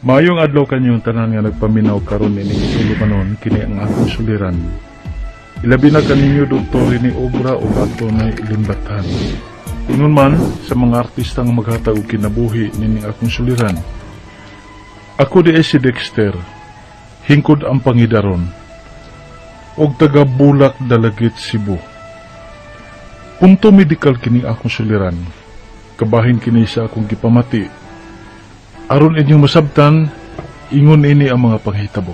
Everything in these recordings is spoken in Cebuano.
Maayong adlaw kanyong tanan nga nagpaminaw karon ining tulumanon, kini ang akong suliran. Ilabi na kaninyo Doktor ni Obra o ato na ilimbatan. Ingon man sa mga artista nga maghatag og kinabuhi nining akong suliran. Ako di si Dexter, hingkod ang pangidaron, og taga Bulak, Dalagit, Cebu. Punto medikal kini akong suliran, kabahin kini sa akong gipamati. Aron inyong masabtan, ingon ini ang mga panghitabo.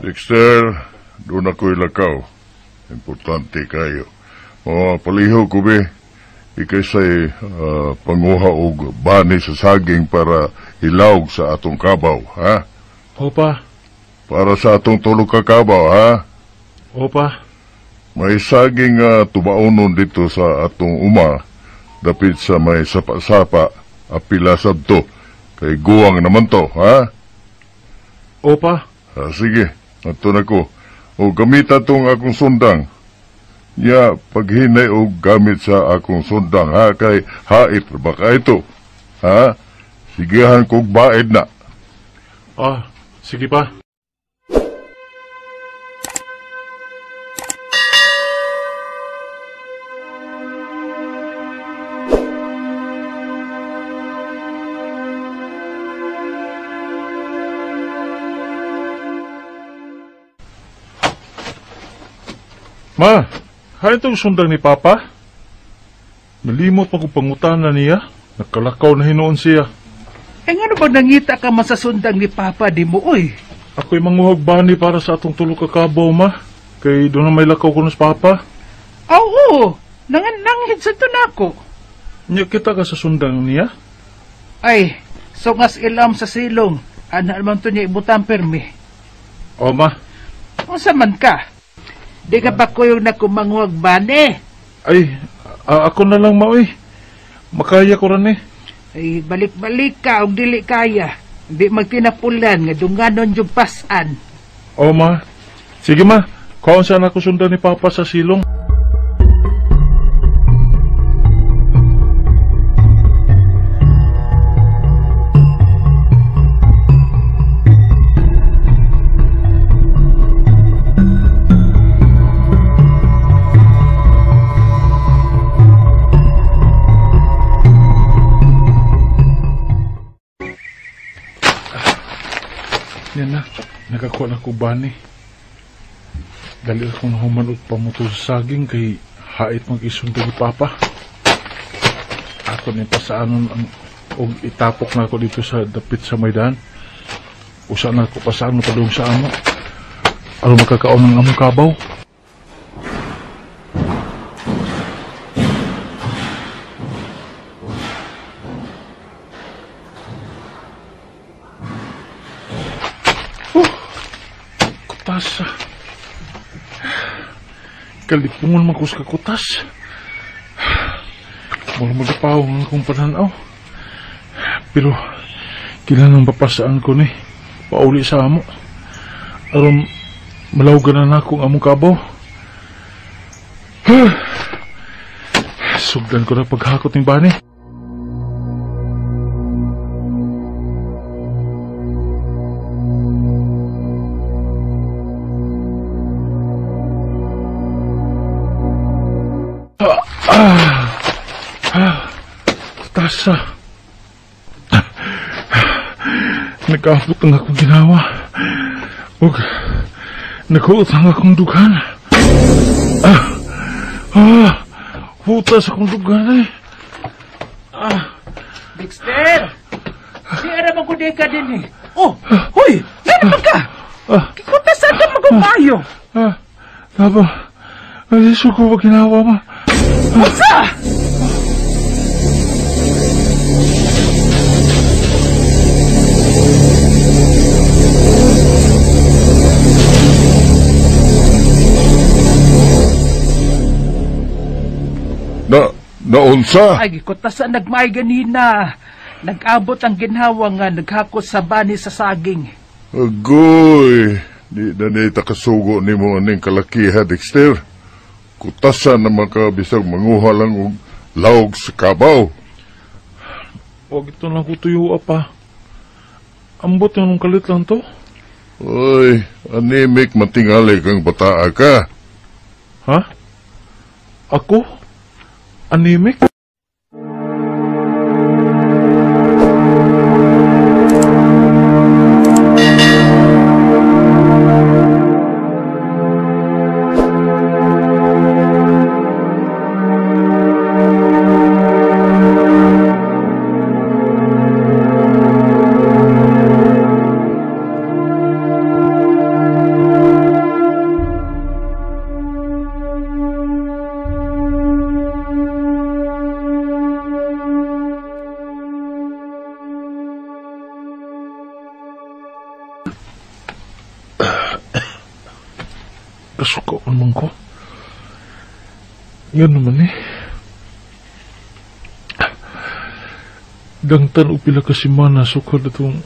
Dexter, doon ako'y lakaw. Importante kayo. Mga paliho ko be, ikay sa'y panguha og bani sa saging para ilawg sa atong kabaw, ha? Opa. Para sa atong tulog ka kabaw, ha? Opa. May saging tubaonon dito sa atong uma, dapit sa may sapa-sapa, apila sabto. Kay guwang naman to, ha? Opa. Sige, ato na ko. O gamita tong akong sundang. Ya, paghinay o gamit sa akong sundang, ha? Kay hait baka ito, ha? Sigihan kog baid na. Ah, sige pa. Ma, hain itong sundang ni Papa? Nalimot pa kong pangutana niya. Nakalakaw na hinuon siya. Eh, nga ba nangita ka man sa sundang ni Papa di mo, oy? Ako'y manguhag bani para sa atong tulog kakabaw, ma. Kay doon na may lakaw ko sa Papa. Oo, nanghid sa to na ako. Nya kita ka sa sundang niya? Ay, sungas ilam sa silong. Ana naman to niya ibutang permi. O, ma. Unsa man ka? Di ka ba kuyog na kumanguhag bani? Ay, ako na lang, ma, oy. Makaya ko rin eh. Ay, balik-balik ka og dili kaya. Di magtinapulan nga dunganon yung pasan. O, ma. Sige, ma. Kaon saan ako sundan ni Papa sa silong. Yan na, nakakuha na ko bani. Dali akong nahuman og pamuto sa saging kay hait mag-isundo ni Papa. Ako ni pasaanon ang og itapok na ako dito sa dapit sa maydan. Usa na ako pasaan padung sa amo. Aron makakaon ng among kabaw. Kutas. Kalipungon man ko sa kutas. Mura magapaw ang akong pananaw. Pero kailangan papasaan ko ni pauli sa amo. Aron malawgan na akong among kabaw. Sugdan ko na paghakot ng bani. Tasa. Nagkaabot ang akong ginawa. Ug naghuot ang akong dughan. Hutas akong dughan eh. Dexter! Di ara mo ko ka din eh. Oh, huy! Nana ba ka? Kikutasan ka magumayo. Taba. Ay, suko ba ginawa ma? Unsa? Naunsa? Ay, gikutasan nagmaay ganina. Nag-abot ang ginhawa nga naghakot sa bani sa saging. Agoy, Di na niya takasugo ni mo aning kalakiha, Dexter. Kutasan naman ka bisag manguha lang og lawog sa kabaw. Huwag ito lang ko tuyo, apa. Ambot yung kalit lang to. Oy, anemic matingali kang bataa ka. Ha? Ako? Anemic? Kasukaon man ko. Yan naman eh. Dangtan o pila ka semana sukad itong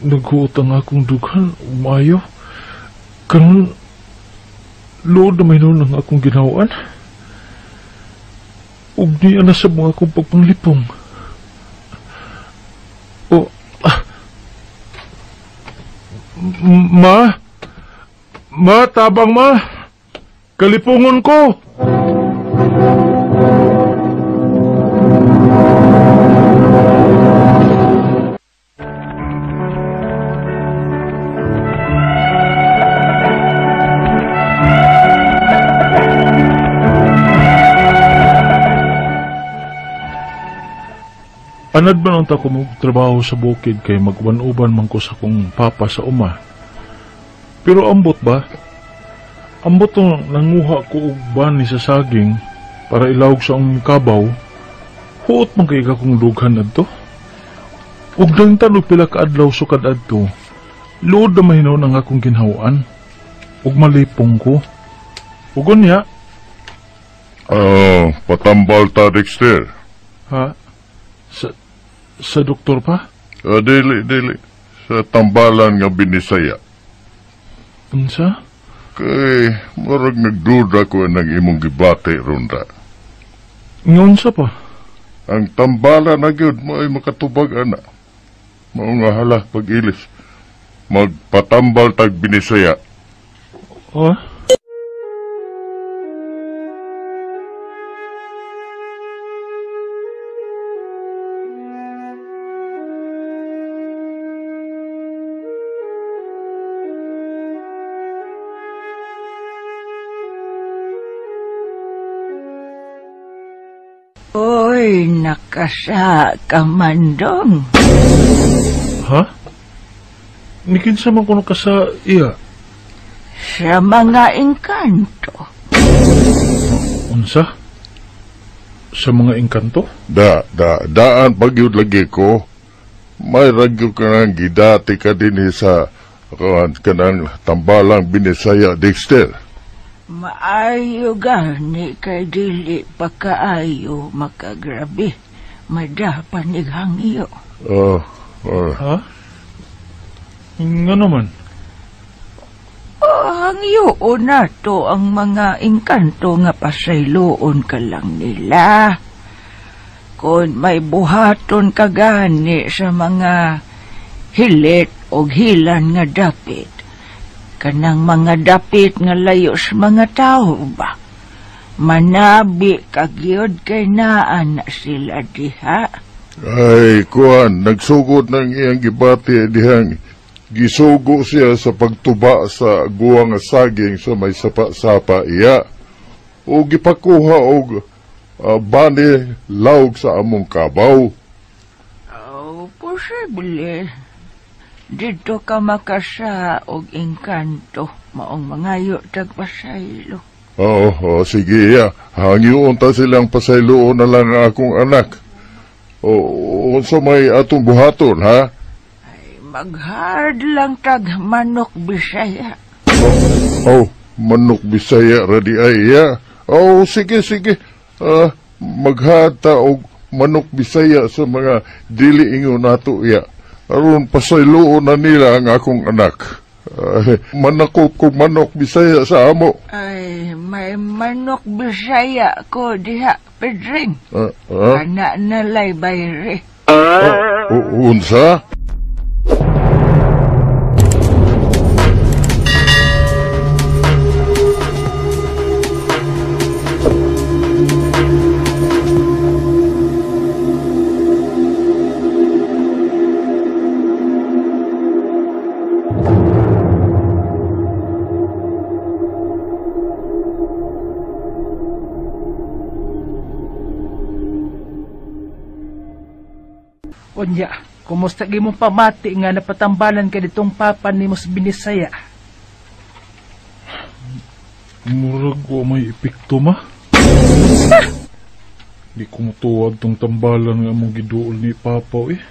naghuot ang akong dughan, umayo. Karon luod na may noon ang akong ginawaan. Ug niya na sa mga akong pagpanglipong. O, ma? Ma, tabang ma. Kalipungon ko. Anad man ang tako trabaho sa bukid kay magwan-uban man ko sa kong papa sa uma. Pero ambot ba? Ambot tong nanguha ko og bani sa saging para ilawog sa akong kabaw. Huot man kay akong dughan adto. Ug dangtan og pila ka adlaw sukad adto, luod na mahinaw ang akong ginhawaan. Ug malipong ko. Ug unya, Patambal ta, Dexter. Ha? Sa doktor pa? Dili, dili. Sa tambalan nga binisaya. Unsa? Kay, murag nagduda ko ng imong gibati ronda. Ngunsa pa? Ang tambalan na gyud mo ay makatubag, ana. Mao nga hala pag-ilis. Magpatambal tag binisaya. Ha? Oy, nakasa ka man dong. Ha? Nikinsa man ko nakasa iya? Sa mga engkanto. Unsa? Sa mga engkanto? Daan pagyud lagi ko. May ragyo ka nang gidati ka din sa kanang tambalang binisaya, Dexter. Maayo gani kay dili pa kaayo makagrabe. Mada panighangyo. Ha? Nga naman? Oh, hangyo na to ang mga engkanto nga pasayloon ka lang nila. Kung may buhaton ka gani sa mga hilit o hilan nga dapit, kanang mga dapit nga layo sa mga tao ba? Manabi kagyod kay naa na sila diha. Ay, kuan, nagsugod ng iyang gibati dihang gisugo siya sa pagtuba sa guwang saging sa may sapa-sapa iya. O gipakuha og bani lawg sa among kabaw. Oh, posible. Dito ka makasa og engkanto, maong mangayo tagpasaylo. Oo, sige iya. Hangyoon ta silang pasayloon na lang ang akong anak. O, unsa may atong buhaton, ha? Ay, maghard lang tag manok Bisaya. Oh, manok Bisaya radi ay iya. Oh, sige, sige. Maghard ta og manok Bisaya sa mga dili ingon nato iya. Aron pasayloon na nila ang akong anak. Ay, manakop ko manok Bisaya sa amo. Ay, may manok Bisaya ko diha, Pedring. Ah? Kana nalay bayre. Unsa? Unya, kumusta gimong pamati nga napatambalan ka ditong papa nimo sa Binisaya? Murag wa may epekto ma. Di ko motuwag tong tambalan nga among giduol ni Papa eh.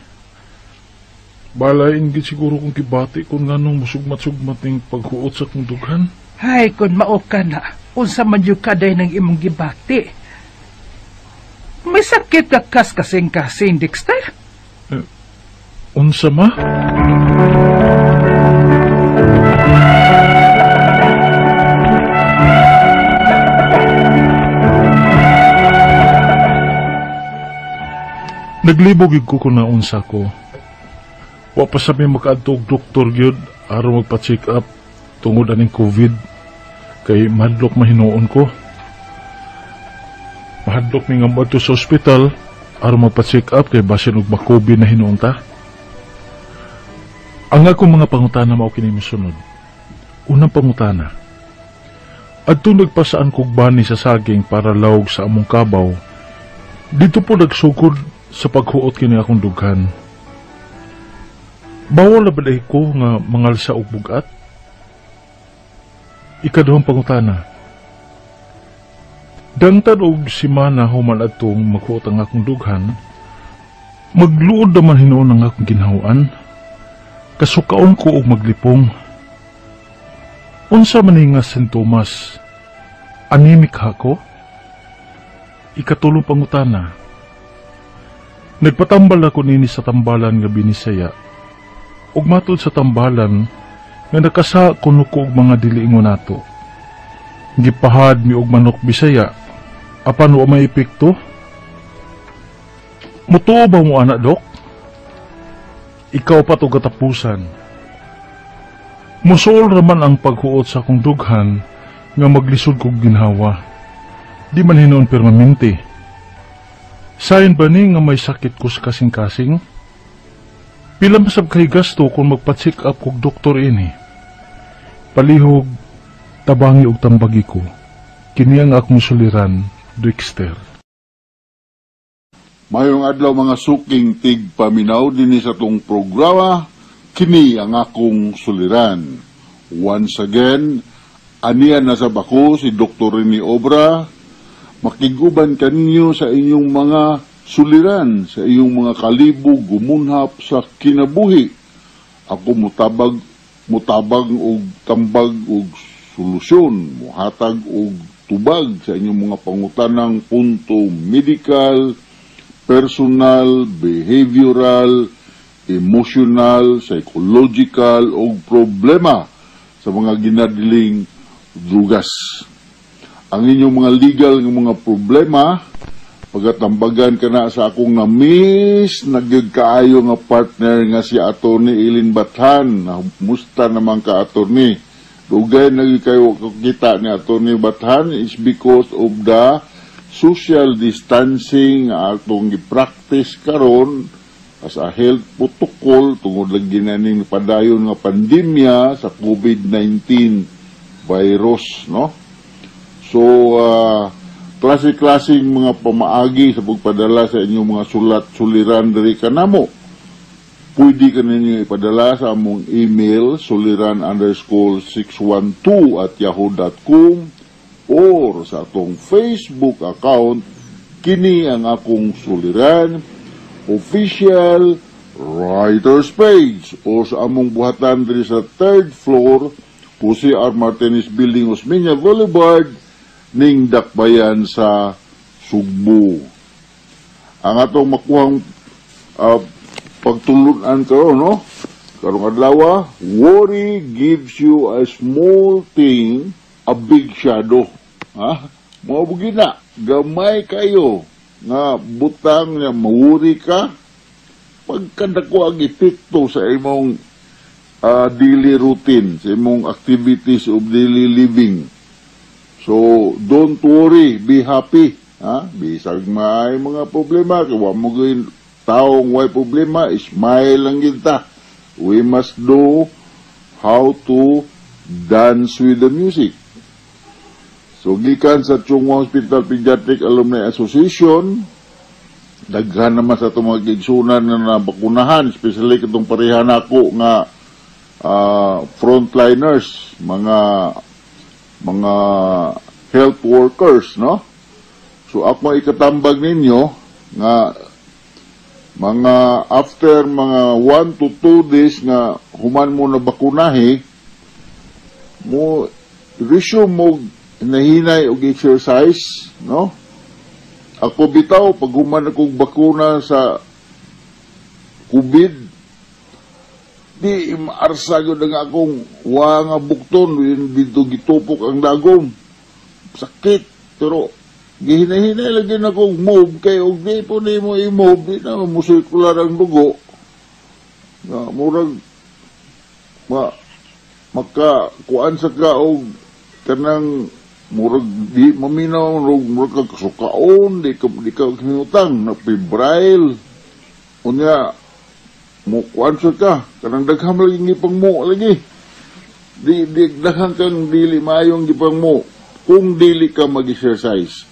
Balain gid siguro kung kibati kung nganong musugmat-sugmat ning paghuot sa kong dughan. Hay, kun mao ka na, unsa man jud ka day ng imong gibati. May sakit ka kas kasing-kasing, Dexter? Unsa ma? Naglibog gyud ko kung naunsa ko. Wa pa sa mi makaadto og doktor gyud aron magpa-check up tungod aning COVID kay mahadlok mahinuon ko. Mahadlok mi nga moadto sa ospital aron magpa-check up kay basin og ma-COVID na hinuon ta. Ang akong mga pangutana mao kini mosunod. Unang pangutana. Adto nagpasaan kog bani sa saging para lawog sa among kabaw. Dito po nagsugod sa paghuot kini akong dughan. Bawol na ba dahil ko nga mangalsa og bugat? Ikaduhang pangutana. Dangtad og simana human adtong maghuot ang akong dughan, magluod naman hinuon ang akong ginhawan. Kasukaon ko og maglipong. Unsa man ni nga sintomas? Anemic ha ko? Ikatulong pangutana. Nagpatambal ako nini sa tambalan nga Binisaya. Ug matud sa tambalan nga nakasa kuno ko og mga diliingon nato. Gipahad mi og manok Bisaya. Apan wa may epekto? Mutuo ba mo ana, Dok? Ikaw pa to katapusan. Musuol raman ang paghuot sa akong dughan nga maglisod kog ginhawa. Di man hinuon permanente. Sayon ba ni nga may sakit ko sa kasing-kasing? Pila masab kay gasto kung magpa-check up kog doktor ini. Palihog, tabangi og tambagi ko. Kini ang akong suliran, Dexter. Mayong adlaw mga suking tigpaminaw dinhi sa tong programa, kini ang akong suliran. Once again, aniya na sa bako si Dr. Rene Obra, makiguban kaninyo sa inyong mga suliran, sa inyong mga kalibog gumunhap sa kinabuhi. Ako mutabang og tambag og solusyon, muhatag og tubag sa inyong mga pangutanang punto medical, personal, behavioral, emotional, psychological o problema sa mga ginadiling drugas. Ang inyong mga legal ng mga problema, pagatambagan ka na sa akong na-miss, nagyagkaayo nga partner nga si Atty. Eileen Bathan. Musta naman ka, Atty. Dugay nagyagkayo kita ni Atty. Bathan is because of the social distancing atong gi-practice karon as a health protocol tungod lagi na ning padayon nga pandemya sa COVID-19 virus, no? So klase-klaseng mga pamaagi sa pagpadala sa inyong mga sulat suliran diri kanamo. Pwede ka ninyo ipadala sa among email suliran_612@yahoo.com or sa atong Facebook account, kini ang akong suliran official writer's page, o sa among buhatan diri sa 3rd floor, Jose R. Martinez Building, Osmeña Boulevard, ning Dakbayan sa Sugbo. Ang atong makuhang pagtulunan karon, no? Karong adlaw, "Worry gives you a small thing a big shadow." Ha? Mao na, gamay kayo nga butang nga ma-worry ka, pagkadako ang epekto sa imong daily routine, sa imong activities of daily living. So, don't worry, be happy. Ha? Bisag may mga problema, kay wa mo gyud taong way problema, smile lang kita. We must know how to dance with the music. So, gikan sa Chong Hua Hospital Pediatric Alumni Association, daghan naman sa itong mga gigsunan nga nabakunahan, especially katong pareha nako nga frontliners, mga health workers, no? So ako ikatambag ninyo nga mga after mga 1 to 2 days nga human mo na bakunahi, mo resume mo nahinay og exercise, no? Ako bitaw, pag human akong bakuna sa COVID, di maarsa gyud ang akong wa nga bukton dito, gitupok ang dagom. Sakit, pero gihinay-hinay lagi na akong move kay og di po nimo i-move, di na mo sirkular ang dugo. Nga murag ma maka kuan sa ka og kanang murag di maminaw, murag murag ka kasukaon, di ka hinutang na febrile. Unya mo kuan sa ka kanang daghan lagi gipang mo lagi, di daghan kang dili maayong gipang mo kung dili ka mag-exercise.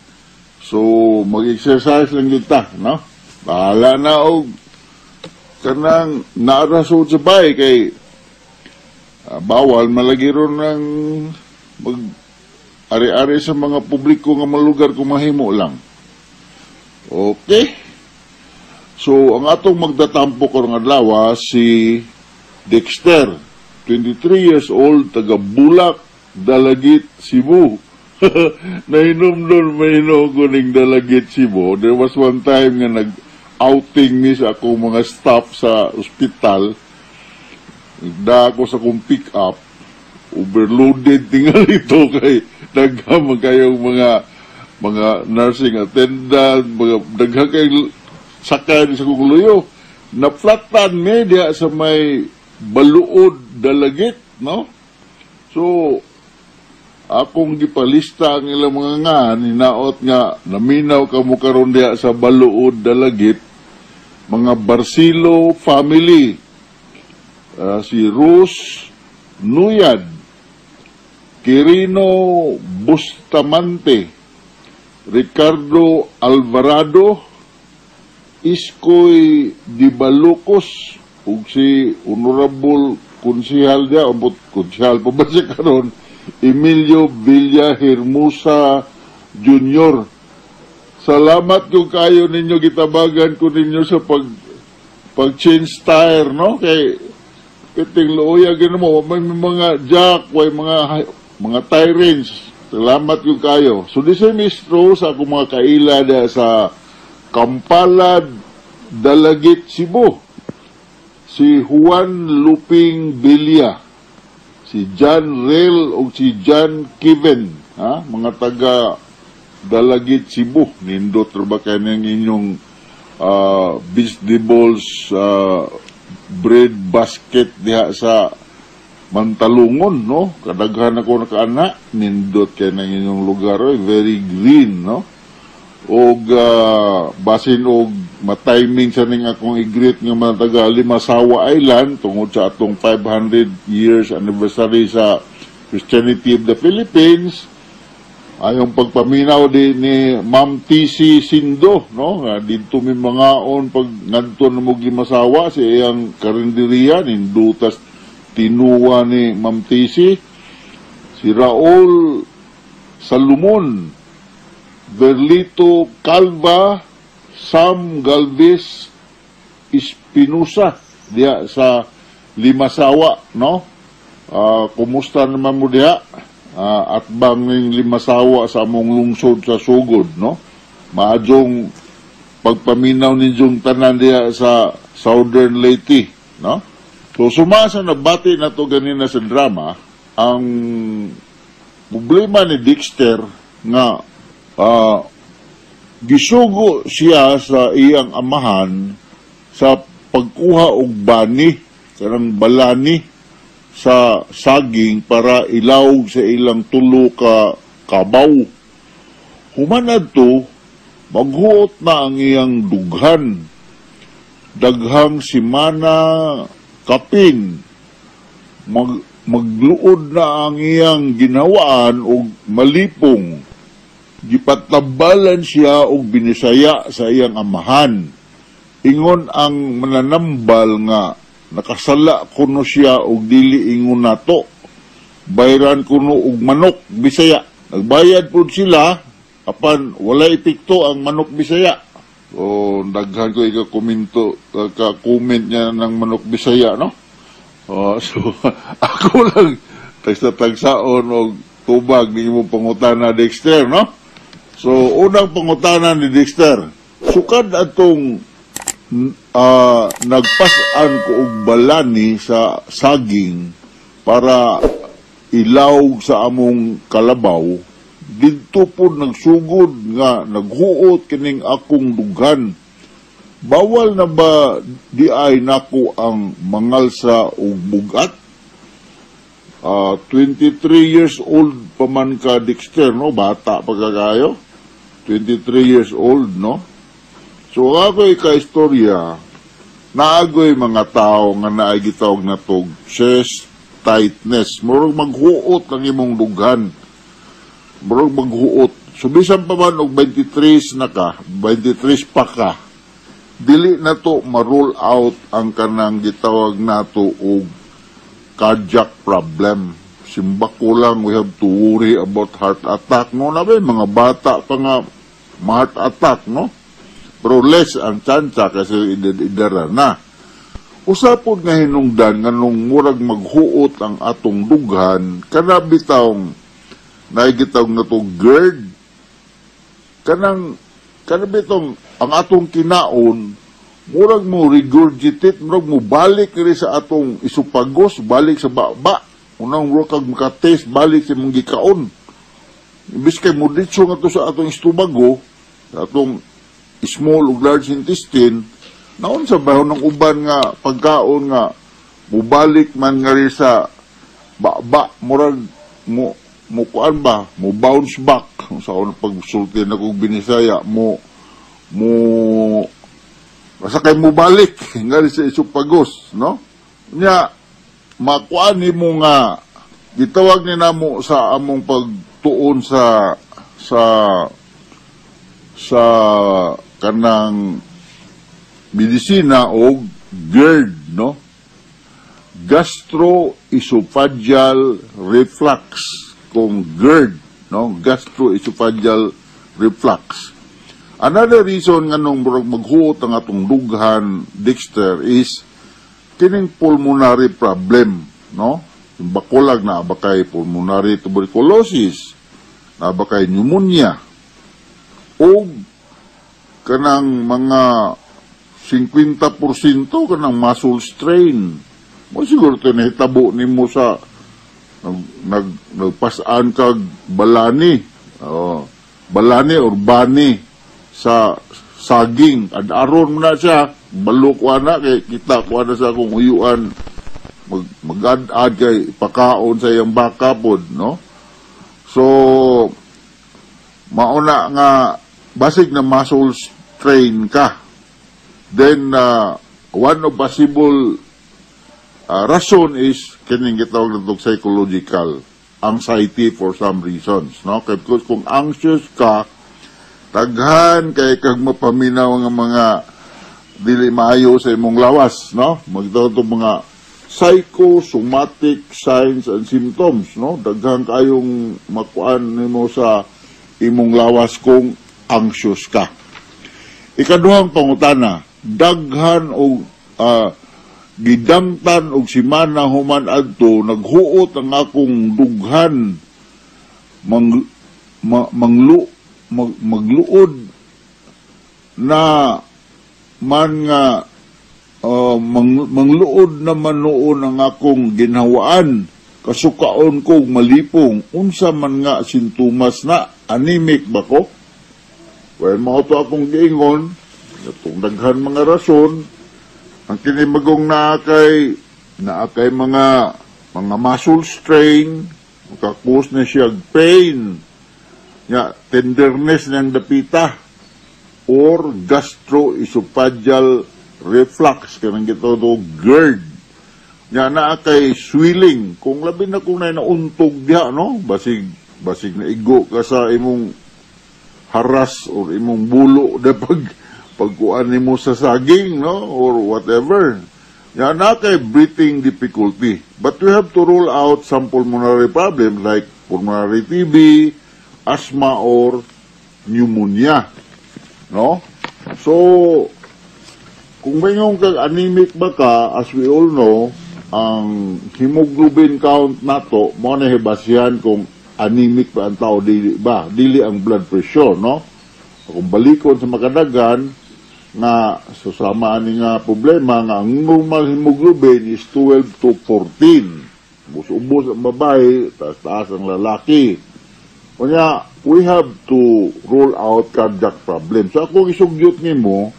So mag-exercise lang kita, no? Bahala na og kanang naara sa bay kay bawal malagi ron ng mag ari-ari sa mga publiko nga malugar kung mahimo lang. Okay? So, ang atong magdatampo karong adlaw si Dexter, 23 years old, taga Bulak, Dalagit, Cebu. Nahinumdon mahino ko ning Dalagit, Cebu. There was one time nga nag-outing ni sa akong mga staff sa ospital. Nagda ako sa akong pick up, overloaded tingali ito kay daghan man kayong mga nursing attendant, mga daghan kayong sakay sa kong luyo. Naflatan mi diha sa may Baluod, Dalagit, no? So, akong gipalista ang ilang mga ngan, hinaot nga naminaw kamo karon diha sa Baluod, Dalagit, mga Barcilo family, si Rose Nuyad, Quirino Bustamante, Ricardo Alvarado, Iskoy Di Balucos, ug si Honorable Konsihal diya, ambot konsihal pa ba siya karon, Emilio Villa Hermosa Jr. Salamat kung kayo ninyo gitabagan ko ninyo sa pag change tire, no? Kay kiting luoya gino mo, may mga jack, may mga tire range. Salamat kung kayo. So this is true sa akong mga kaila diha sa Kampalad, Dalagit, Cebu. Si Juan Luping Villa, si John Rail o si John Kevin, ha? Mga taga Dalagit, Cebu. Nindot ra ba kayo ng inyong vegetables bread basket diha sa Mantalungon, no? Kadaghan ako nakaana, nindot kay ng inyong lugar, oy, very green, no? Og basin og matiming sa ning akong i-greet nga mga taga Limasawa Island tungod sa atong 500 years anniversary sa Christianity of the Philippines, ayong pagpaminaw di ni Ma'am TC Sindo, no? Nga didto mi mangaon pag ngadto na mo Limasawa sa iyang karinderiya, nindutas tinuwa ni Ma'am TC. Si Raul Salomon, Verlito Calva, Sam Galvez Espinosa diha sa Limasawa, no? Kumusta naman mo diha? At bang ning Limasawa sa among lungsod sa Sugod, no? Maadjong pagpaminaw ninyong tanan diha sa Southern Leyte, no? So suma sa nabati na to ganina sa drama, ang problema ni Dexter nga gisugo siya sa iyang amahan sa pagkuha og bani, kanang balani sa saging para ilawog sa ilang tulo ka kabaw. Human adto, maghuot na ang iyang dughan. Daghang simana kapin. Magluod na ang iyang ginawaan og malipong. Gipatambalan siya og binisaya sa iyang amahan. Ingon ang mananambal nga nakasala kuno siya og dili ingon nato. Bayran kuno og manok Bisaya. Nagbayad pud sila apan wala epekto ang manok Bisaya. So daghan ko ika-komento, ka-comment niya ng manok Bisaya, no? Oh, so ako lang tagsa-tagsaon og tubag ni imong pangutana, Dexter, no? So unang pangutana ni Dexter, sukad atong nagpas-an ko og balani sa saging para ilawog sa among kalabaw, didto po nagsugod nga naghuot kining akong dughan. Bawal na ba di ay nako ang mangalsa og bugat? 23 years old pa man ka, Dexter, no? Bata pa ka kayo. 23 years old, no? So ako ka-istorya, naagoy mga tao nga naay gitawag na tog chest tightness. Murag maghuot ang imong dughan. Murag maghuot. So bisan pa man og 23 na ka, 23 pa ka, dili na to ma-rule out ang kanang gitawag nato og cardiac problem. Simbako lang we have to worry about heart attack. No, na ba, mga bata pa nga heart attack, no? Pero less ang tsansa kasi idara na. Usa pod nga hinungdan nganong murag maghuot ang atong dughan, kana bitawng naigitawag na to GERD. Kanang kana bitong ang atong kinaon murag mo regurgitate, murag mo balik rin sa atong esophagus, balik sa baba. Unang murag kag makataste balik sa imong gikaon. Imbis kay mo ditso nga to sa atong estomago, sa atong small ug large intestine, naon sa bahon ng uban nga pagkaon nga mubalik man nga rin sa baba, murag mo mo kuan ba, mo bounce back sa unang pagsulti na kong Binisaya, mo mo basta kay mo balik nga rin sa esophagus, no? Nya makuan nimo nga gitawag ni namo sa among pagtuon sa kanang medisina og GERD, no? Gastroesophageal reflux, kung GERD, no? Gastroesophageal reflux. Another reason nga nung murag maghuot ang atong dughan, Dexter, is kining pulmonary problem, no? Yung bakulag na ba kay pulmonary tuberculosis, na ba kay pneumonia, o kanang mga 50% kanang muscle strain. Mo siguro ito nahitabo nimo sa nagpasaan kag balani. Oh, balani or bani sa saging. Ad aron mo na siya, balok ko na kay kita ko na sa akong uyuan mag-ad-ad kay pakaon sa iyang baka pod, no? So mauna nga basig na muscle strain ka. Then one of possible rason is kining gitawag natong psychological anxiety for some reasons, no? Kay because kung anxious ka, daghan kay kag mapaminaw nga mga dili maayo sa imong lawas, no? Magtawag tong mga psychosomatic signs and symptoms, no? Daghan kayong makuan nimo sa imong lawas kung anxious ka. Ikaduhang pangutana, daghan og gidangtan og simana human adto naghuot ang akong dughan, magluod na man nga Mangluod naman noon ang akong ginhawaan. Kasukaon ko og malipong. Unsa man nga sintomas na? Anemic ba ko? Well, mao to akong giingon, atong daghan mga rason, ang kinimagong naa kay mga muscle strain, maka-cause na siya pain, ya, tenderness ng dapita, or gastroesophageal reflux, kanang gitawag og GERD. Ya, naa kay swelling, kung labi na kung nauntog diha, no? Basig na igo ka sa imong haras or imong bulo na pagkuan nimo sa saging, no? Or whatever. Ya, naa kay breathing difficulty. But we have to rule out some pulmonary problems like pulmonary TB, asthma, or pneumonia. No? So, kung mayroon kag anemic ba ka, as we all know, ang hemoglobin count nato, mao na hibasihan kung anemic ba ang tao, dili ba? Dili ang blood pressure, no? Kung balikon sa makadagan, nga susama ani nga problema nga ang normal hemoglobin is 12 to 14. Ubos-ubos ang babae, taas-taas ang lalaki. Kunya, we have to rule out cardiac problems. So akong isugyot nimo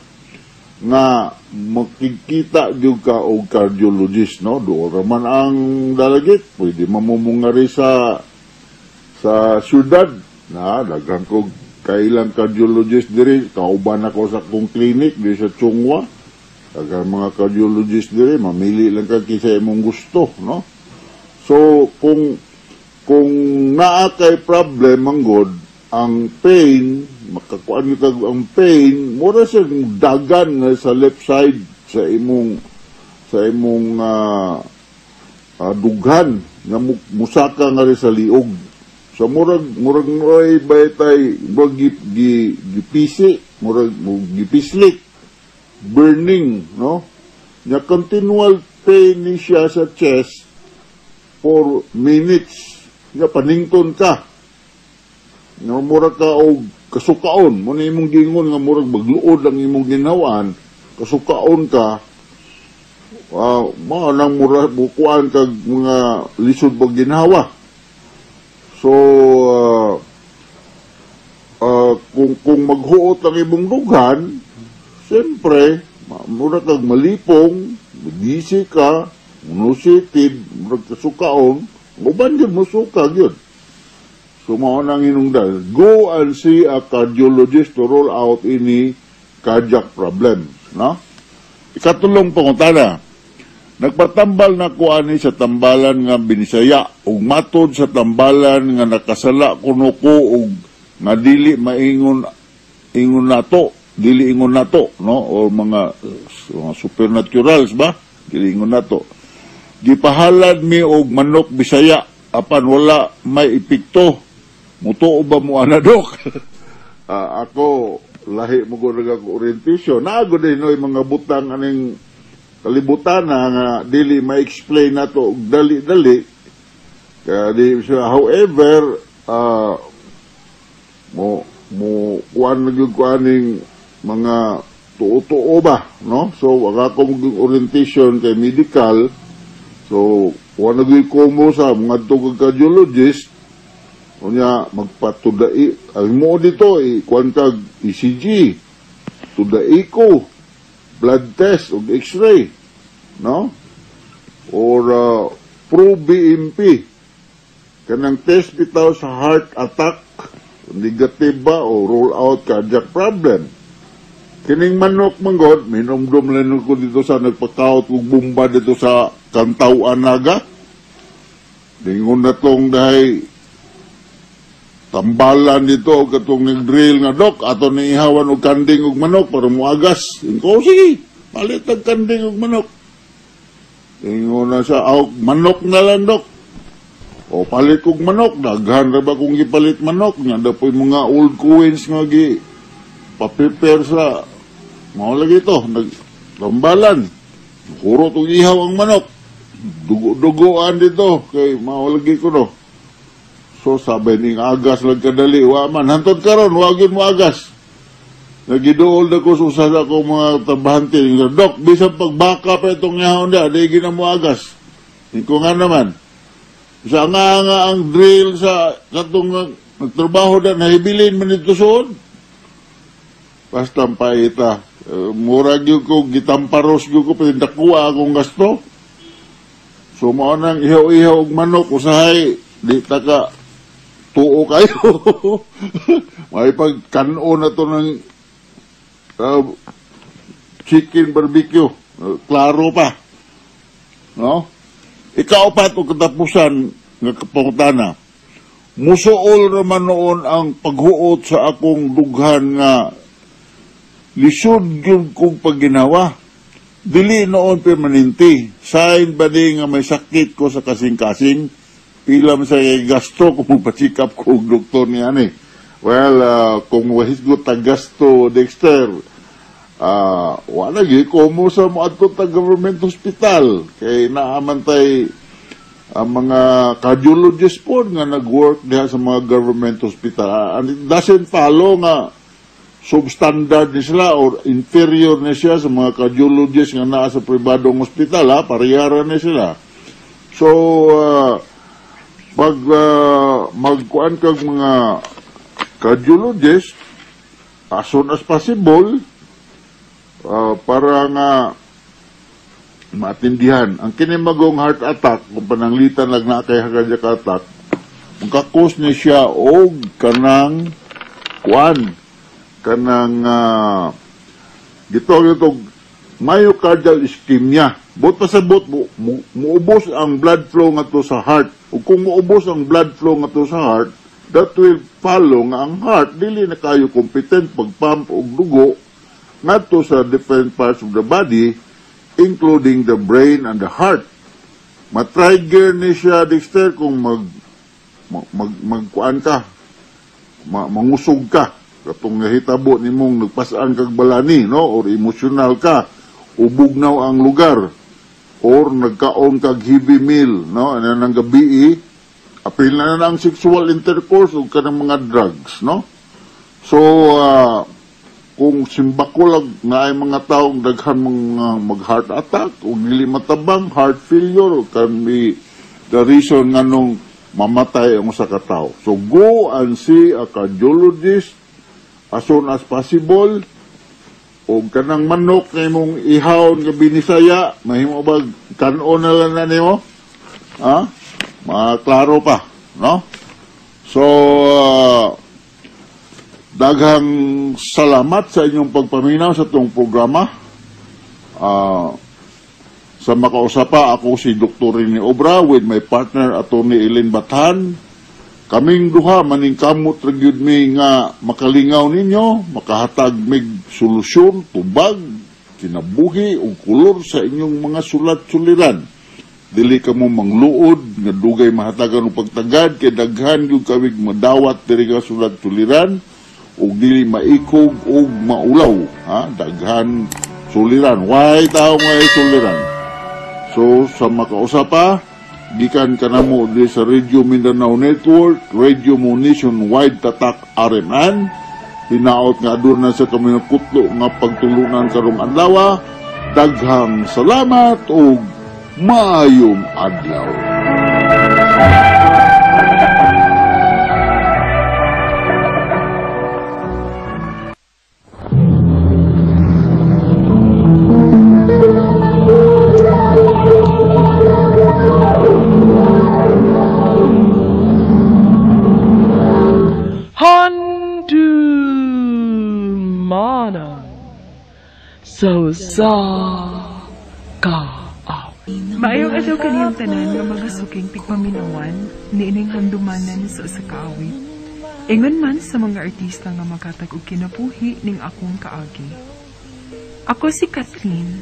nga makikita gyud ka og cardiologist, no? Doon raman ang Dalaguete, pwede mamumungari sa syudad na daghan kog kailang cardiologist diri. Kauban ako sa akong clinic diri sa Chungwa, daghan mga cardiologist diri, mamili lang ka kinsa imong gusto, no? So kung naa kay problem manggod, ang pain, makakuan gyud kag ang pain mura sa dagan nga sa left side sa imong dughan nga musaka nga rin sa liog. So murag noy baytay murag gipisi, murag gipislik, burning, no? Nya continual pain ni siya sa chest for minutes. Nya panington ka. Nga murag ka og kasukaon, mao na imong gingon nga murag magluod ang imong ginhawan, kasukaon ka, mao nang mura bukuan kag mga lisod pag ginhawa. So, kung maghuot ang imong dughan, siyempre, mura kag malipong, magisi ka, nauseated, murag kasukaon, uban gyud mosuka gyud. So, mao nang hinungdan. Go and see a cardiologist to rule out any cardiac problem. No? Ikatulong pangutana. Nagpatambal na ko ani sa tambalan nga Binisaya ug matod sa tambalan nga nakasala kuno ko ug nga dili maingon ingon nato, dili ingon nato, no? O mga supernaturals ba, dili ingon nato. Gipahalad mi og manok Bisaya apan wala may epekto. Mutuo ba mo ana, Dok? Ako lahi mo ko ako orientation naago din no mga butang aning kalibutan na nga dili ma-explain nato og dali-dali. Kaya di siya, however, mo mo kuan na gyud ko aning mga tuo-tuo ba, no? So wala ko mag orientation kay medical, so wala na gyud ko mo sa mga kag cardiologist. Unya magpatudai ang mo dito, i kuan kag ECG, tudai ko blood test ug X-ray, no? Or pro BMP, kanang test bitaw sa heart attack, negative ba o rule out cardiac problem. Kining manok manggod, minumdum lang ko dito sa nagpakaot og bomba dito sa Kantawan Naga. Dingon na tong dahay tambalan dito og katong nag-drill nga, "Dok, ato ni ihawan og kanding og manok para muagas." Ingon ko, "Sige, palit og kanding og manok." Ingon na siya, "Aw, manok na lang, Dok." O palit kog manok, daghan ra ba kung gipalit manok nya da po'y mga old coins nga gi pa-prepare sa mao lagi to nagtambalan. Hurot og ihaw ang manok. Dugo-dugoan dito kay mao lagi ko, no. So sabay ning agas lang kadali, wa man hantod karon wa gyud mo agas. Nagiduol na ko sa usa sa akong mga trabahante. Dok, bisan pagbaka pa itong yahon da, di gina mo agas. Ko nga naman. Sa nga nga ang drill sa katong nagtrabaho na nahibilin man ito suod. Basta ang paita. Murag yun ko, gitamparos yun ko, pero nakuha akong gasto. So, mao nang ihaw-ihaw og manok, usahay, di ta ka tuo kayo. May pagkanon na to ng chicken barbecue. Klaro pa. No? Ikaapat o katapusan nga kapangutana. Musuol naman noon ang paghuot sa akong dughan nga lisod gyud kong pagginawa. Dili noon permanente. Sign ba di nga may sakit ko sa kasing-kasing? Pila man sa gasto kung magpa-check up ko og doktor niya ni. Well, kung wahisgot ta gasto, Dexter, wala gyud ko mo sa moadto ta government hospital. Kay naaman tay ang mga cardiologist po nga nag-work diha sa mga government hospital. And it doesn't follow nga substandard ni sila or inferior ni siya sa mga cardiologist nga naa sa pribadong hospital, ha, parehara ni sila. So, pag magkuan kag mga cardiologist, as soon as possible, para nga maatindihan. Ang kinimagong heart attack, kung pananglitan lang na kay cardiac attack, magkakos ni siya og kanang kuan, kanang gitawag ito myocardial ischemia. Bot pa sa bot, muubos ang blood flow ngadto sa heart. Ug kung muubos ang blood flow ngadto sa heart, that will follow nga ang heart dili na kayo competent pagpump og dugo ngadto sa different parts of the body, including the brain and the heart. Matrigger ni siya, Dexter, kung magkuan ka, mangusog ka, katong nahitabo nimong nagpasaan kag balani, no, or emotional ka, ubugnaw ang lugar, or nagkaon kag heavy meal, no, ano nang gabi, apil na na ang sexual intercourse ug kanang mga drugs, no. So, kung simbako lang na ay mga taong daghan mga mag-heart attack o dili matabang, heart failure, can be the reason nga nung mamatay ang usa ka tawo. So go and see a cardiologist as soon as possible. O kanang manok na imong ihawon nga binisaya, mahimo ba kanon na lang na nimo? Ha? Maklaro pa, no? So, daghang salamat sa inyong pagpaminaw sa itong programa. Sa makausapa, ako si Dr. Rene Obra with my partner, Atty. Ellen Bathan. Kaming duha, maningkamot ra gyud mi nga makalingaw ninyo, makahatag mig solusyon, tubag, kinabuhi ug kolor sa inyong mga sulat-suliran. Dili ka mo mangluod nga dugay mahatagan og pagtagad kay daghan gyud kamig madawat diri nga sulat-suliran ug dili maikog ug maulaw, ha? Daghan suliran. Why tao nga suliran? So sa makausapa, gikan kanamo diri sa Radio Mindanao Network, Radio Mo Nationwide Tatak RMN. Hinaot nga aduna sa kami kutlo nga pagtulunan karong adlaw. Daghang salamat ug maayong adlaw. So sa ka Maayong adlaw kaniyong tanan nga mga suking tigpaminawan niining handumanan sa usa ka awit. Ingon man sa mga artista nga makatag og kinabuhi ning akong kaagi. Ako si Kathleen.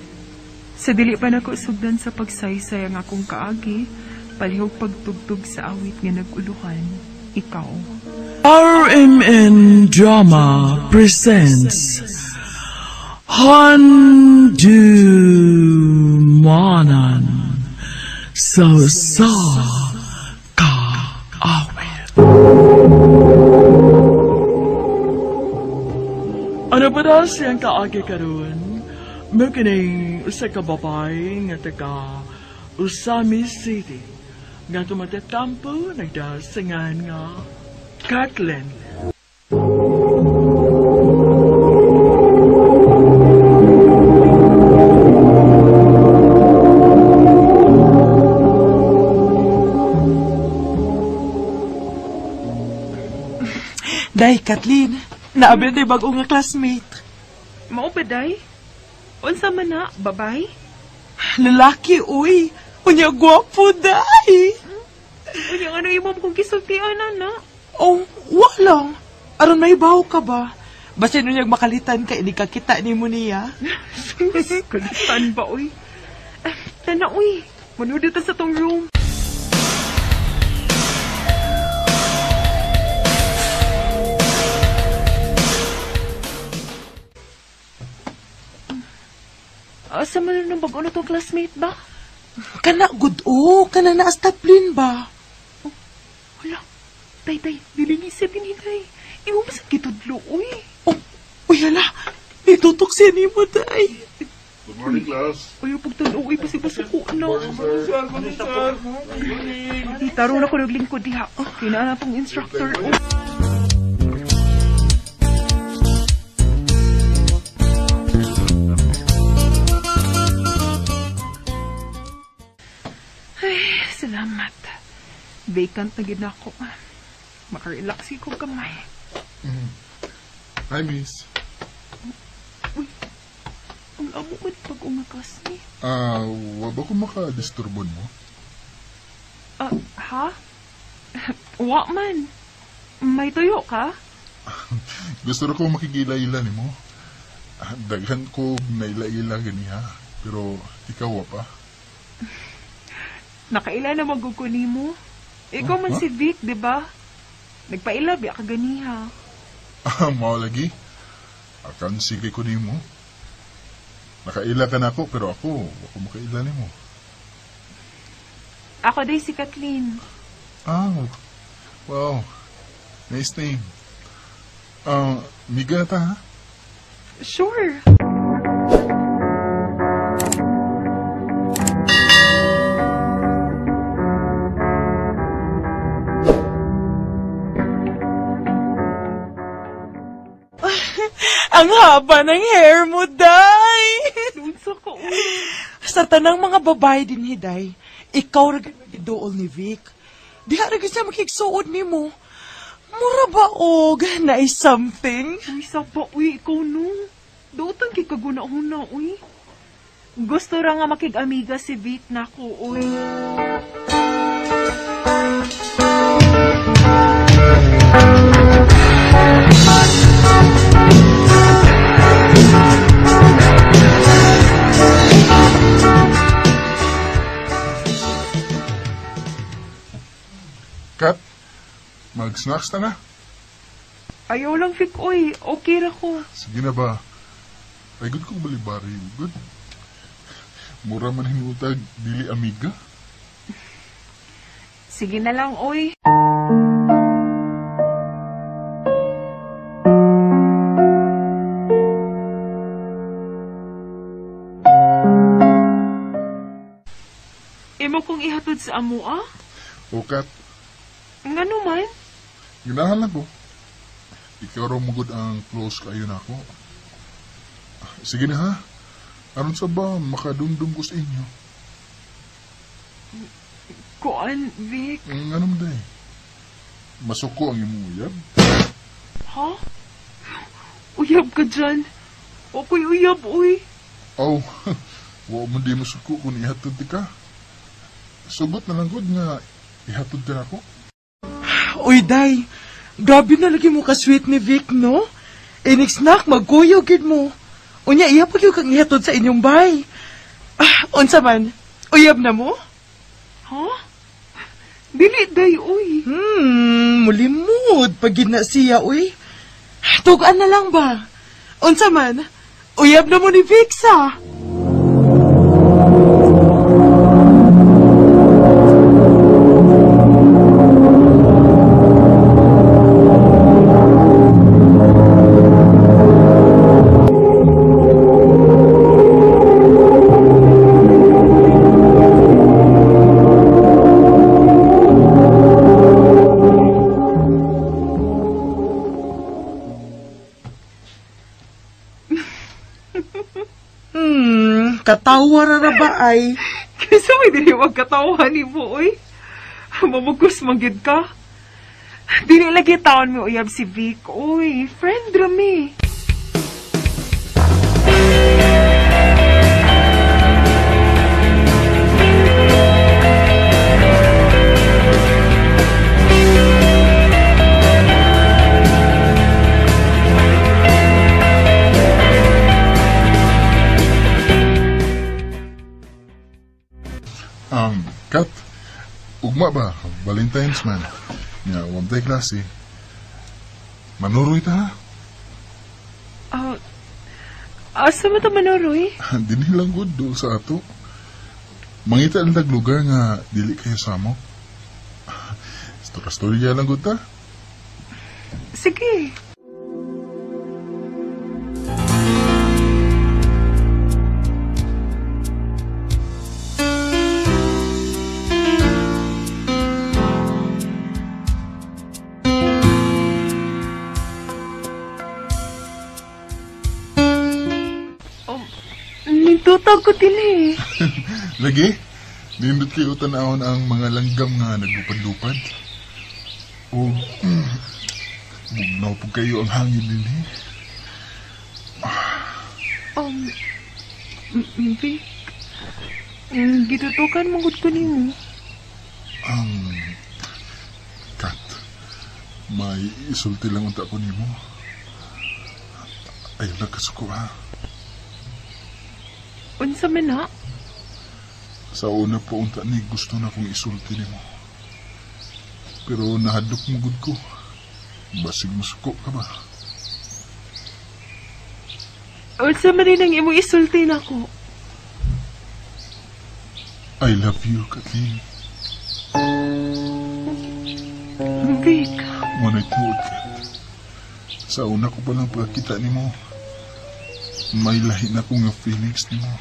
Sa dili pa nako sugdan sa pagsaysay ang akong kaagi, palihog pagtugtog sa awit nga nag-uluhan, ikaw. RMN Drama presents Handumanan sa sa kaawit. Ano ba Para siyang kaagi karon, mao kining usa ka babae nga taga Usami City nga tumatatampo nagdasingan nga Kathleen. Day, Kathleen, naabi na bago nga classmate. Mao ba, day? Unsa man na, babay? Lalaki, uy. Unya, gwapo, day. Unya, ano imo kong gisultian, ana? Oh, walang. Aron may baw ka ba? Basta nunyag makalitan ka, hindi ka kita ni mo niya. Sus, kalitan ba, uy? Tana, uy. Manuod ta sa tong room. Asa man nung bago na tong classmate ba? Kana, good o. Kana na astaplin ba? Oh, wala. Tay, tay. Dili siya dinhi, Imo ba sa gitudlo, uy? Oh, uy, hala. Nitutok siya ni mo, tay. Good morning, class. Uy, pagtun-o, uy, pasipasuko na. Good morning, sir. Good morning. Taro na ko naglingkod diha. Kinaan na tong instructor. Ay, salamat. Vacant na gid na ako. Makarelax ko kamay. Hi, miss. Uy, ang amo man pag classmate. Wa ba ko makadisturbon mo? Ha? Wa man. May tuyo ka? Gusto ko makigila-ila ni mo. Daghan ko naila-ila ganiha. Pero ikaw wa pa. Nakaila na maguguni mo. Ikaw man si Vic, di ba? Nagpaila biya ka ganiha. Mao lagi. Akan sige ko nimo. Nakaila ka na ako, pero ako, ako makaila nimo. Ako day si Kathleen. Ah, wow. Nice name. Miga na ta, ha? Sure. Ang haba ng hair mo, day! Unsa ka, uy? Sa tanang mga babae din, Hiday, ikaw ra gyud giduol ni Vic. Diha ra gyud siya makigsuod nimo. Mura ba og naay something? Uy, sapa, uy, ikaw no. Duotan kay kaguna-una, uy. Gusto ra nga makig-amiga si Vic nako, uy. Kat, mag-snacks na na. Ayaw lang, Vic, uy. Okay ra ko. Sige na ba? Ay, good kong balibari. Good. Mura man hinutag, dili amiga. Sige na lang, uy. Imo kong ihatod sa amo, ah? O, Kat. Ngano man? Ginahan lang ko. Ikaw raw mugod ang close kayo na ako. Sige na ha. Aron sa ba makadumdum ko sa inyo? Kuan, Vic. Ngano man day? Masuko ang imong uyab? Ha? Uyab ka dyan? Oko'y uyab, uy. Oh, wa man di masuko kung ihatod di ka. Sugot na lang gud nga ihatod ka na ako. Uy, day. Grabe na lagi mo ka-sweet ni Vic, no? Inig snack, magkuyo gid mo. Unya, iya pag yung kang ihatod sa inyong bay. Ah, unsa man? Uyab na mo? Ha? Dili, day, uy. Mulimod. Pag gid na siya, uy. Tugaan na lang ba? Unsa man? Uyab na mo ni Vic, sa? Tawa ra ra ba ay? Kaysa may dili magkatawa ni mo, oy. Mamugos manggid ka. Dili lagi taon mi uyab si Vic, oy. Friend ra mi. Kat, ugma ba? Valentine's man. Nga, huwag tayo klase. Manuroy ta, ha? Asa mo ta manuroy? Dini lang good doon sa ato. Mangita lang tag lugar nga dili kayo samo. Storya lang good ta. Sige. Nintutag ko din eh. Lagi, nindot kayo tanawon ang mga langgam nga naglupad-lupad. O, bugnaw po kayo ang hangin din eh. Vic, gitutukan mong ko nimo. Kat, may isulti lang unta ko nimo. Ayaw lang kasuko ha. Unsa man na? Sa una po unta ni gusto na kong isulti nimo. Pero nahadlok mo gud ko. Basig musuko ka ba? Unsa man din ang imong isulti nako? I love you, Kathleen. Vic. Ngunit tuod, Kat. Sa una ko palang pagkita nimo, may lahi na ko nga feelings nimo.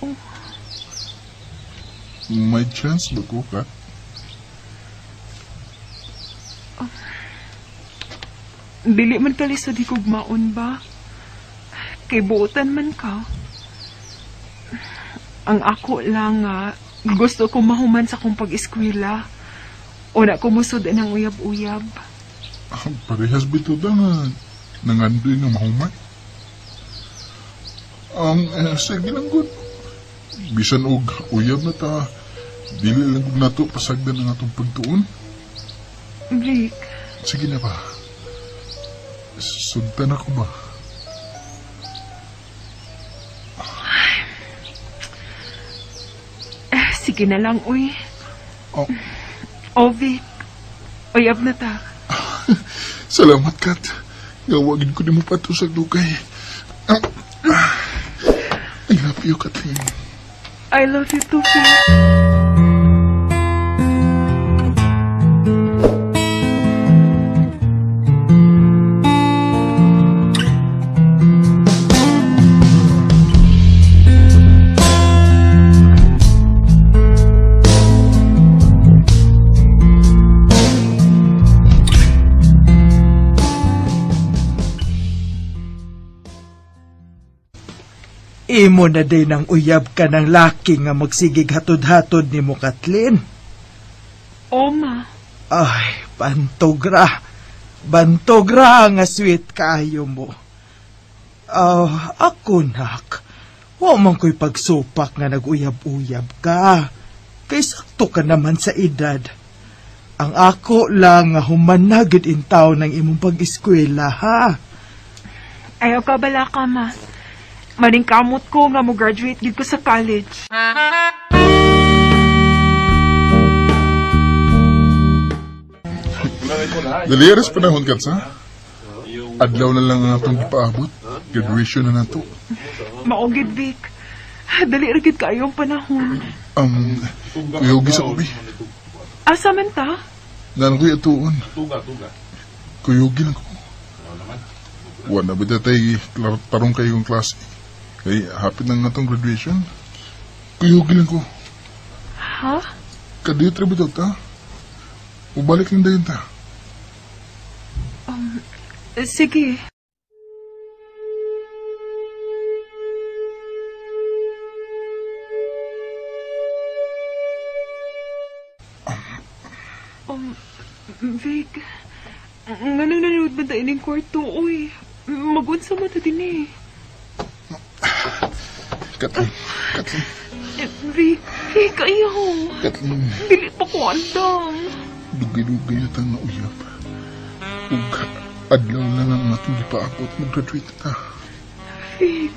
Oh. May chance ba ko, Kat? Oh. Dili man kalisod higugmaon ba? Kay buotan man ka. Ang ako lang nga, gusto ko mahuman sa akong pag-eskwela. Una ko musod ang uyab-uyab. Parehas bito da nga nangandoy nga mahuman. Sige lang gud. Bisan og uyab na ta, dili lang gud nato pasagdan ang atong pagtuon. Vic. Sige na ba? Sugtan ako ba? Sige na lang, uy. Oh. Oh, Vic. Uyab na ta. Salamat, Kat. Gawagin ko ni mo pa ito sa dugay. I love you, Kathleen. I love you too, Vic. Imo na din ang uyab ka ng laki nga magsigig hatod-hatod ni mo, Kathleen. Oma. Ay, bantogra. Bantogra nga sweet kaayo mo. Ako, nak. Wa man ko'y pagsupak nga nag-uyab-uyab ka. Kay sakto ka naman sa edad. Ang ako lang nga humanagid in taon ng imong pag-eskwela, ha? Ayaw ka bala ka, ma. Maningkamot ko nga mo graduate gid ko sa college. Dali aras panahon kat sa. Adlaw na lang ang atong gipaabot. Graduation na nato. Mao gid, Vic. Dali ra gid kaayo ang panahon. Kuyog sa ubi. Asa man ta? Naan ko'y atuon. Kuyog lang ko. Wala ba tatay tarong kayo yung klase? Kay hapit na nga tong graduation. Kuyog lang ko. Ha? Kadiyot ra ba daw ta? Ubalik lang dayon ta. Sige. Vic, nganong nanood man ta ining kwarto, uy. Magunsa man ta din eh. Kathleen, Kathleen. Vic, Vic, ayaw. Kathleen. Dili pa ko andam. Dugay-dugay na tang nauyab. Ug adlaw na lang atong gipaabot, mag-graduate na ta. Vic.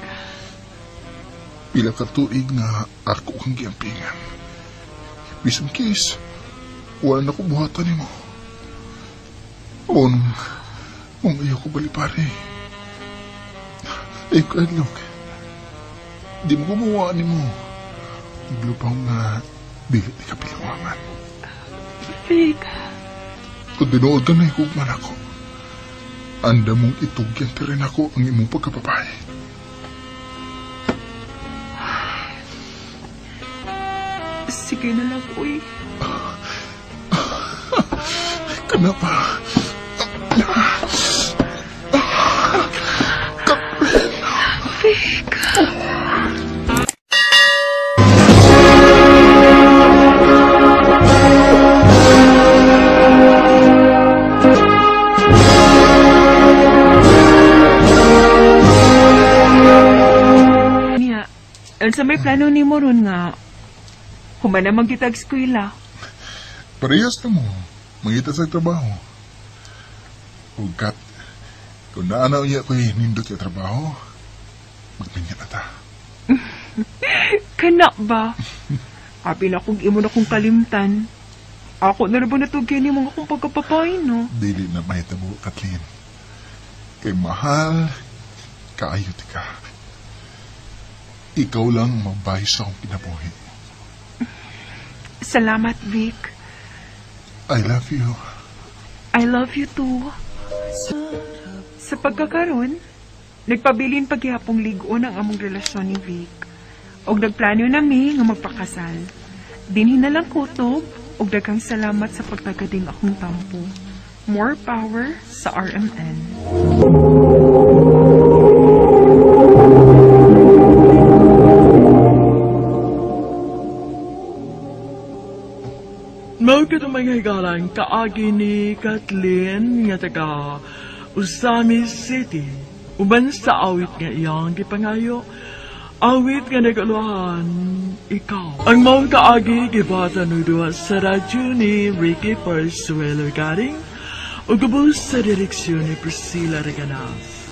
Pila ka tuig nga ako kang giampingan. Bisan case, wala na ko buhatan nimo. O nung ayaw ko balipare. Ay, kadlok. Di mo gumawa ni mo. Glupaw nga, dili ni kapilawangan. Vic. Kung tinuod ka na higugman ako, anda mong itugyan pa rin ako ang imong pagkababae. Sige na lang, uy. Kanapa. Vic. Niya, unsa may plano nimo ron nga human na magkitag eskwela? Parehas na mo. Mangita sa trabaho. O kat, kung naanaw niya ko'y nindot yung trabaho, magminya na ta. Kana ba? Abi na kung imo na kong kalimtan. Ako na rin ba natugyan ni mga akong pagkapapay, no? Dili na mahitabo, Kathleen. Kay mahal, kaayo ti ka. Ikaw lang magbahay sa akong kinabuhi. Salamat, Vic. I love you. I love you too. Sa pagkakaroon, nagpabilin paghihapong ligon ang among relasyon ni Vic. Og nagplano nami nga magpakasal. Dinhi na lang kutob, og daghang salamat sa pagtagading akong tampo. More power sa RMN. Mao kadtong mga higalan kaagi ni Kathleen nga taga Ozamiz City. Uban sa awit nga iyang gipangayo, awit nga nag-uluhan ikaw. Ang maong kaagi gibata nuduha sa radyo ni Ricky Parsuelo Garing ug ubos sa direksyon ni Priscilla Reganas.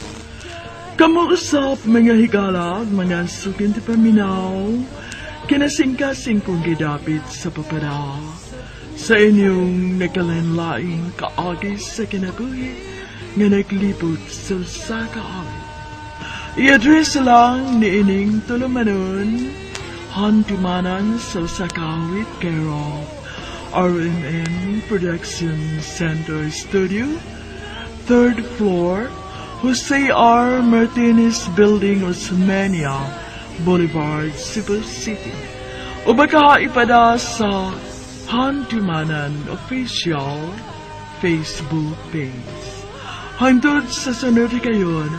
Kamo usap mga higala, mga sukin ti paminaw, kinasingkasing kong gidapit sa papada. Sa inyong nagkalanlaing kaagi sa kinabuhi nga naglibot sa usa ka awit. I-address lang ni ining tulumanon, handumanan sa usa ka awit care of RMN Production Center Studio, 3rd floor, Jose R. Martinez Building, Osmeña Boulevard, Cebu City. O baka ipada sa Handumanan Official Facebook page. Hangtod sa sunod kayon,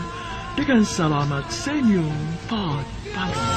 daghang salamat sa inyong pagpaminaw.